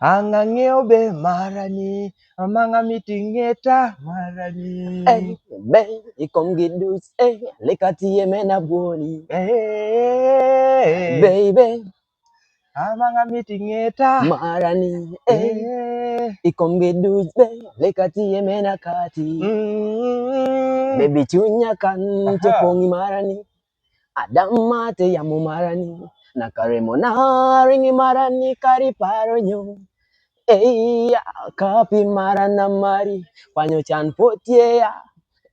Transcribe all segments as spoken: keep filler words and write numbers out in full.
Anga ng'eyo be marani, amanga miti ng'eta marani. Eh, be, i kom gi dus, eh, leka ti ye mena bwoni. Eh, baby. Amanga miti ng'eta. Marani, eh. Eh. I kom gi dus, be, leka ti ye mena kati. Mm. Baby, chunya kan, aha, te pongi marani. Adama te yamo marani, na kare mo na ringi marani kari paro nyo. Eya, kapi marana mari, panyo chan potie ya.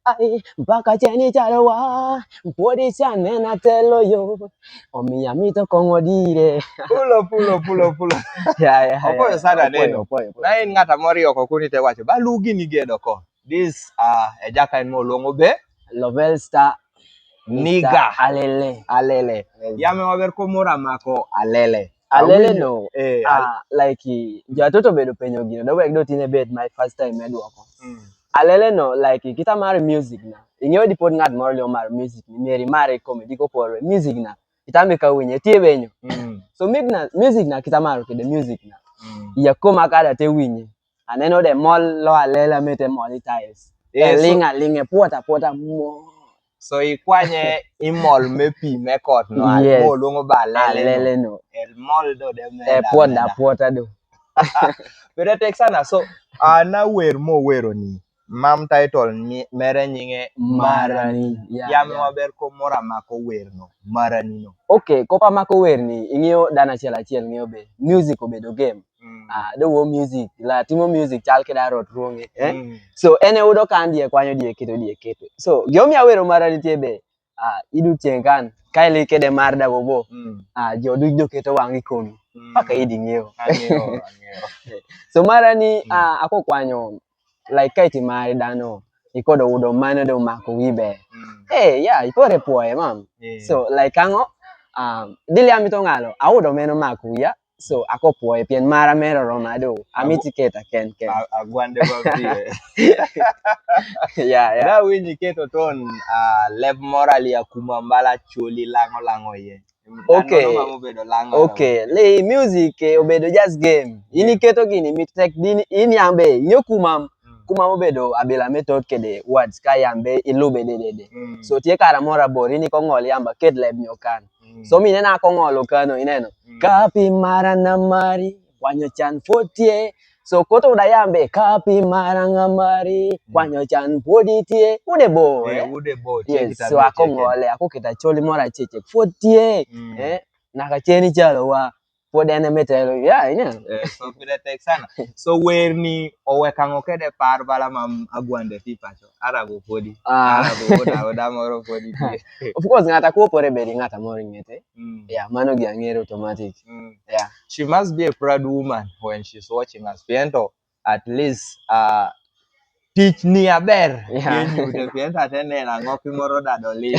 Ai, baka cheni chalo wa, podi chan nena telo yo. Omi ya mito kongo dire. Pulo, pulo, pulo, pulo. Ya, ya, ya. Opo yo sada neno. Opo yo, opo yo. Na in ng'ata mori oko kuni te wacho, ba lugi ni gedo ko. This, uh, e jaka en mo luongo be? Lovell Star. Niga. Mister Alele. Alele. Alele. Yame waber ko mora mako Alele. Alele. Awinyo. No. Eh, ah, like, jo atoto bedo penyo gino. Do wek do tine bed my first time me duoko. Mm. Alele no, like, kita mar music na. Ing'eyo dipod ng'at moro liyo mar music ni. Meri mare komedi ko porwe. Music na. Kita me ka winye. Tie benyo. Mm. So music na, music na kita mar kede music na. Mm. Ya koma kada te winye. Aneno de mol lo Alele mete mol i tiles. Eh, e so ling' aling' e puot apuota mo. So ikwanye i mol me pi me kot no, yes, mo luongo ba Alele no. Alele no. El mol do de me e da puot me da puota do. Bere tek sana. So, ah, na wer mo wero ni. Mam title ni mere nyinge Marani. Marani. Ya, yame ya. Waber ko mora mako wer no. Marani no. Okay, kopa mako wer ni, ing'eyo dana achiel achiel ng'eyo be. Music obedo game. Mm. Ah, do wo music, la timo music chal kida rot ruonge, eh? Mm. So, ene udo kandi e kwanyo die keto, die keto. So, giomi awero mara nitie be, ah, idu chieng' kan, ka ili kede mar dago bo. Mm. Ah, jo du do keto wang'i komi. Mm. Paka idi ng'eyo. Ang'eyo, ang'eyo. So, mara ni, mm, ah, ako kwanyo, like, ka iti mari dano, ikodo udo mano do mako wibe. Mm. Eh, yeah, ikore puoye, mam. Yeah. So, like, ang'o? Ah, dili amito ng'alo, audo meno mako wiya. So, ako puoye pien mara mero roma do. Amiti keta ken ken. A-, agwande ba pie. Ya, ya. Da winyi keto ton, ah, leb morali akuma mbala chuli lango lango ye. Okay. Dano ma mubedo lango. Okay. Li music, eh, obedo just game. Ini keto gini mit tek dini, ini yambe, nyo kumam. Mm. Kuma mubedo abila me tot kede words ka yambe ilube dedede. Mm. So tie kara mora bor, ini ko ng'ol yamba ket leb nyo kan. Mm. So mi nena ko ng'olo kano ineno. Mm. Kapi mara na mari, kwanyo chan fotie. So koto uda yambe, kapi mara nga mari, mm, kwanyo chan podi tie. Ude bo, eh, eh? Ude bo, yes, so ako ng'ole, ako keta choli mora cheche. Fotie, mm, eh? Naka cheni chalo wa, pod en eme telo. Ya, ine. Eh, so pide tek sana. So wer ni oweka ng'o kede par bala mam agwande ti pacho. Arabu podi. Ah. Arabu oda, oda moro podi tie. Of course, ng'ata kuopore bedi ng'ata moro ng'ete. Mm. Yeah, mano gi ang'ere automatic. Mm. Yeah. She must be a proud woman when she's watching us. Piento, at least, uh, tich ni aber. Yeah. Yenyu de piento atene na ng'oki moro dado li.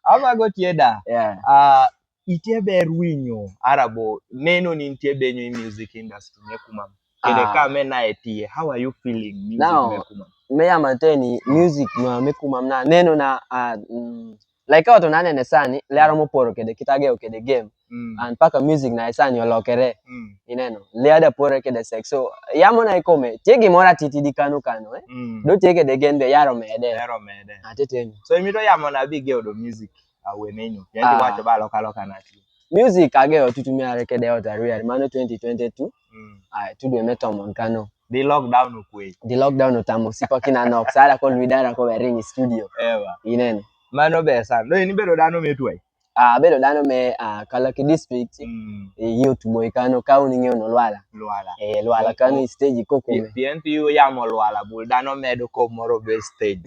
Ama go tieda. Yeah. Uh, Itie ber winyo, arabo, neno ni nitie benyo i music industry me kumam. Kede, ah, ka me na etie, how are you feeling music, now, me kumam? Me ya manteni, music ma me kumam na, neno na, ah, mm, like, ka oto na nene sani, le aramo poro kede, kita geo kede game. Mm. And paka music na sani olokere. Mm. Ineno, le ada poro kede sex. So, yamo na ikome, tie gimora titi di kano kano, eh? Mm. Do tie kede gen be yaro mede. Yaro mede. Ateteni. So, imito yamo na bi geo do music. Awenenyo. Yandi, ah, wacho ba loka loka na ti. Music age otutu mi are kede ot ariyo, mano twenty twenty-two. Mm. Ai, tudu eme tomon kano. Di lockdown okwe. Di lockdown otamo, sipa kina nok, sara ko luidara ko bering studio. Ewa. Ineno. Mano be san. Do ini bedo dano me tuwe? Ah, bedo dano me, ah, Kalaki district. Mm. E, youth boy kano, ka un ing'eyo no Lwala. Lwala. Eh, Lwala kano, stage koko me. Pienti yu yamo Lwala, bul dano medo ko moro be stage.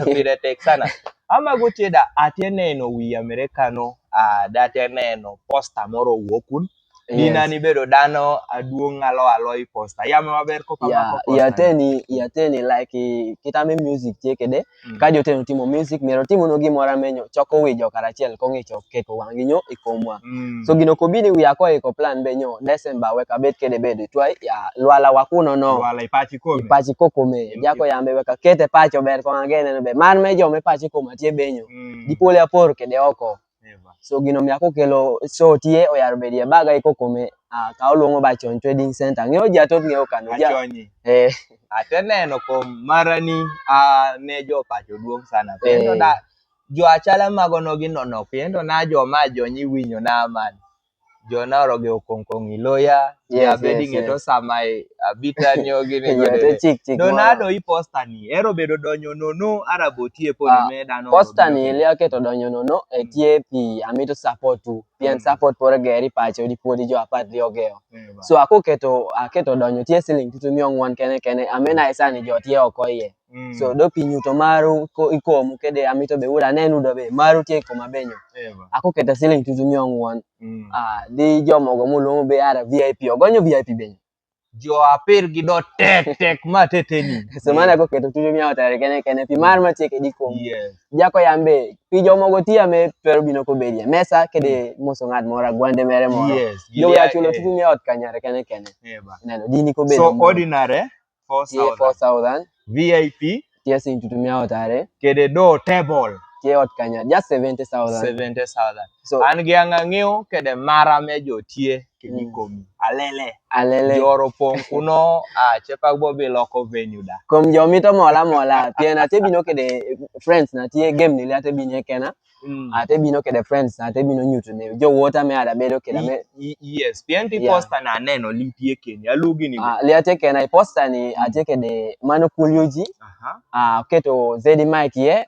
Pire tek sana. Ama go tieda, atie neno wi Amerika no, ah, da atie neno poster moro wuok un. Yes. Dina ni bedo dano aduong' alo alo i poster. Yame maber ko kama, ya, ko poster. Yateni, yateni, like, i, kita me music tie kede. Mm. Ka joteno timo music, mero timo no gimora menyo, choko wi jo karachiel kong'icho keko wang'i nyo ikomwa. Mm. So gino kobini wi ako iko plan be nyo, December weka bet kede bedo, twa ya Lwala wakuno no. Lwala ipachi kome. Ipachi kokome. Mm. Jako yambe weka kete pacho ber ko angene no be. Man me jo me pachi koma tie benyo. Mm. Dipole apor kede oko. So gino mi akokelo so tye oyaro bedi e baga iko kome, ah, ka oluongo ba Achony Trading Center. Ng'eyo ji atot ng'eyo kano. Ja. Achony. Eh. Ateneno kom marani, ah, ne jo pacho duong' sana. Pien to da, jo achala mago no gin nonok. Pien to na jo ma Achony winyo na man. Jo na oroge okong kong i loya. Yes, ya bedi yes, ng'eto yes. Sama e abita nyo gini. Yo, to chik, chik do moro. Nado i posta ni. Ero bedo donyo nono, ara bo tie poni me dano. Posta ni lia keto donyo nono, e tie pi amito support tu. Pien support pore geri pacho di podi jo apat di ogeo. So akoketo, aketo donyo tie siling tutu miong'wen kene kene. Amena e sani jo tie oko iye. So do pi nyuto maru ko ikomu kede amito be uda nenu do be maru tie koma benyo. Akoketo siling tutu miong'wen. Ah, di jo mogo muluongo be ara V I P. Ogonyo V I P benyo. Jo apir gi do tek tek ma teteni. So mana akoketo tutu miaotare kene kene. Pi mar ma tie kedi kom. Yes. Jako yambe. Pi jo mogo tia me twero bino ko bedia. Mesa kede moso ng'at mora gwande mere moro. Yes. Jo ya chulo tutu miaot kanyare kene kene. Neno, dini ko bedo. So ordinary four thousand. Four thousand. V I P. Tie siling tutu miaotare. Kede do table. Tie ot kanya. Just seventy thousand. Seventy thousand. So an gi ang'ang'ew kede mara me jo tie kedi komi. Alele. Alele. Joro pong kuno, ah, chepak bo bi loko venue da. Kom jo mito mola mola. Pien ate bino kede friends na tie game ni le ate bino kena. Ate bino kede friends, ate bino nyuto ne. Jo wota me ada bedo kede me. Yes, pien ti posta na neno li tie keni, alugi ni. Ah, li ate kena i posta ni, ate kede mano Cool U G. Ah, keto Zeddy Mike ye.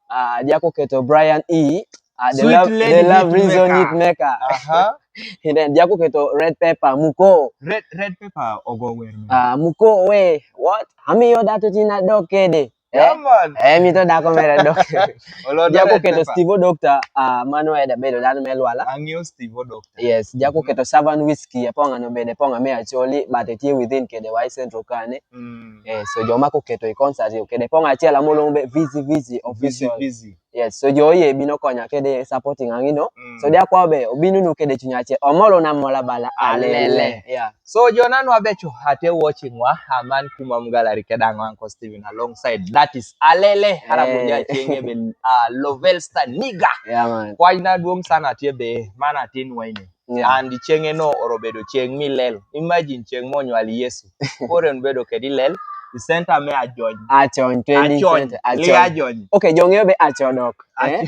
Ah, diako keto Brian E. Ah, the love, the love reason hit maker. And then diako keto Red Pepper, Muko. Red, Red Pepper ogo wer me. Ah, Muko we, what? Ami yo dato tina do kede. Eh? Yeah, man. Eh, mito dako mere dok. Diako keto Steve Doctor, ah, mano eda bedo dano me lwala. Ang'eyo Steve Doctor. Yes, diako keto Savan Whiskey, aponga no bede, ponga me Acholi, but etie within kede wai Central kane. Eh, so joma koketo i concert yo, kede ponga achiel amolong be Vizzy Vizzy official. Vizzy. Yes, so jo ye bino konya kede supporting angino. So diako be, obinu nu kede chunya che, omolo na mola bala, alele. Alele. Yeah. So jo nanu abecho ate watching wa, aman kuma mgalari kedang Uncle Steven alongside. That is Alele, harabu ja chenge be, ah, Lovell Star nigga. Yeah, man. Kwa ina duong sana tie be, mana tin waini. Yeah. And chenge no orobedo cheng mi lel. Imagine cheng mo nywali Yesu. Kore bedo kedi lel, i center me Achony. Achony, Trading Center. Achony. Okay, jong'eyo be Achony ok. Eh?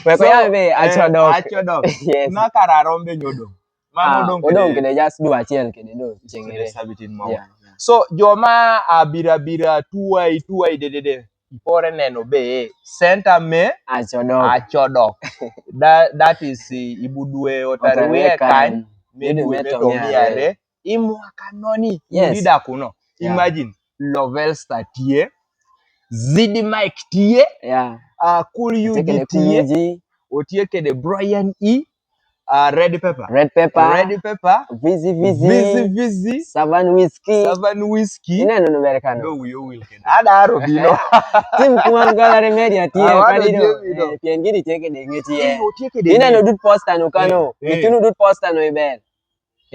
Weko ya be Achony ok. Achony ok. Yes. Na kararombe nyodo. Mano odong kede just dwe achiel kede do chengere. Sabitin mawa. Yeah. So joma abira bira tuwai tuwai dedede. Ipore neno be center me Achony ok. Achony ok. That, that is, eh, ibudwe otari wie kan. Medwe meto miare. Imwaka noni. Yes. Dida kuno. Yeah. Imagine. Lovell Star tie. Zeddy Mike tie. Yeah. Ah, Cool U G tie. Otie kede Brian E. Ah, Red Pepper. Red Pepper. Red Pepper. Vizzy Vizzy. Vizzy Vizzy. Savan Whiskey. Savan Whiskey. Ina nunu berekano. Do wiyo wil kede. Ada aro bino. Team Kumam Gallery Media tie. Kadi do. Eh, pien gidi tie kede ng'e tie. Ina no dut posta no kano. Itu no dut posta no iber.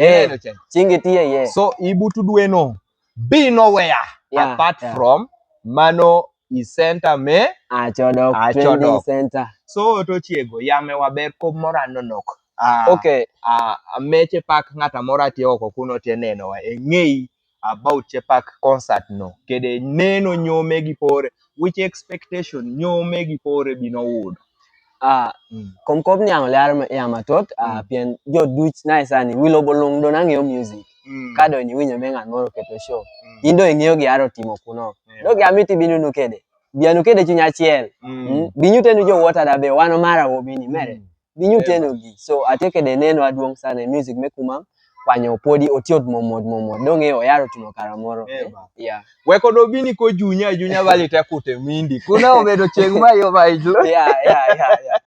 Eh, chingi tie ye. So ibutu dwe no. Be nowhere. Yeah, apart from mano i center me Achony ok. Achony ok. Trending center. So to chiego yame waber ko mora nonok. Ah, okay. Ah, ameche pak ng'ata mora tie oko kuno tie neno wa. Eng'ei about che pak concert no. Kede neno nyome gi pore. Which expectation nyome gi pore bino wudo. Ah, kom kop niang' ler yama tot, ah, pien jo duch na isani wilo bolung do nang'eyo music. Ka do ni winyo me ng'at moro keto show. In do ing'eyo gi aro timo kuno. Yeah. Do gi amiti binu nu kede. Bianu kede chunya achiel. Binyute nu jo wota da be wano mara wo bini mere. Binyute nu gi. So ate kede neno aduong' sana e music me Kumam. Kwanyo podi otiot momot momot. Dong e oyaro timo karamoro. Yeah. Weko do bini ko junya junya bali te kute mindi. Kuna obedo cheng ma yo ba ijlo. Yeah, yeah, yeah, yeah.